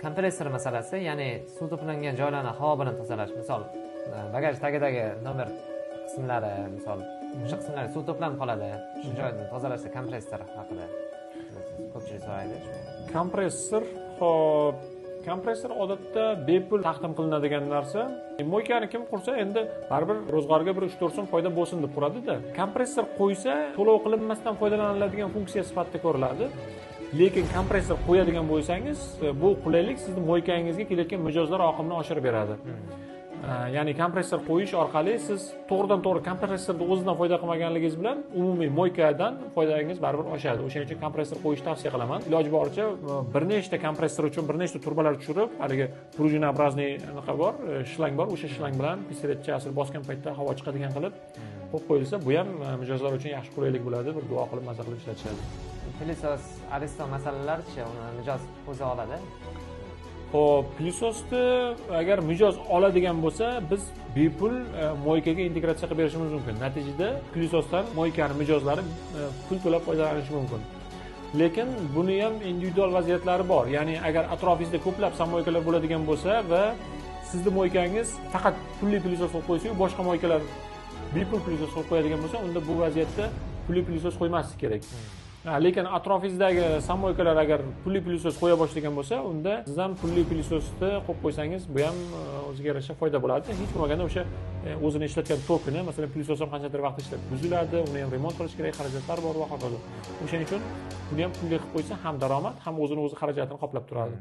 Kompressor masalasi, ya'ni suv to'plangan joylarni havo bilan tozalash. Misol, bagaj tagidagi nomer qismlari, misol, o'sha qismlarga suv to'planib qoladi. Shu joyni tozalashda kompressor haqida ko'pchilik so'raydi. Kompressor, xo'p, kompressor odatda bepul taqdim qilinadigan narsa. Мойка ni kim qursa, endi baribir ro'zg'orga bir 3-4 so'm foyda bo'lsin deb quradida. Kompressor qo'ysa, to'lov qilinmasdan foydalaniladigan funksiya sifatida ko'riladi. Lekin kompressor qo'yadigan bo'lsangiz, bu qulaylik sizni мойка ngizga kelayotgan mijozlar oqimini oshirib beradi. Ya'ni kompressor qo'yish orqali siz to'g'ridan to'g'ri kompressorni o'zidan foyda qilmaganligingiz bilan umumiy мойка dan foydangiz baribir oshadi. O'shaning uchun kompressor qo'yishni tavsiya qilaman. Iloji boricha bir nechta kompressor uchun bir nechta turbalar tushirib, haligi пружинообразный anaqa bor, shlang bor, o'sha shlang bilan pistoletchasini bosgan paytda havo chiqadigan qilib qo'yib qo'yilsa, bu ham mijozlar uchun yaxshi qulaylik bo'ladi. Bir duo qilib maza qilib ishlatishadi. Пылесос, Ariston masalalarichi, uni mijoz o'zi oladi. Xo'p, пылесос ni agar mijoz oladigan bo'lsa, biz bepul мойка ga integratsiya qilib berishimiz mumkin. Natijada пылесос dan мойка ni mijozlari pul to'lab foydalanishi mumkin. Lekin buni ham individual vaziyatlari bor. Ya'ni agar atrofingizda ko'plab самомойка lar bo'ladigan bo'lsa va sizni мойка ngiz faqat pulli пылесос qo'yib qo'ysa-yu, boshqa мойка lar bepul пылесос qo'yib qo'yadigan bo'lsa, unda bu vaziyatda pulli пылесос qo'ymaslik kerak. Lekin atrofingizdagi самомойка lar agar pulli пылесос qo'ya boshlagan bo'lsa, unda siz ham pulli пылесос ni qo'yib qo'ysangiz, bu ham o'ziga yarasha foyda bo'ladi. Hech bo'lmaganda o'sha o'zini ishlatgan tokini, masalan, пылесос ham qanchadir vaqt ishlab buziladi, uni ham remont qilish kerak, xarajatlar bor va hokazo. O'shaning uchun buni ham pulli qilib qo'ysa, ham daromad, ham o'zini o'zi xarajatini qoplab turadi.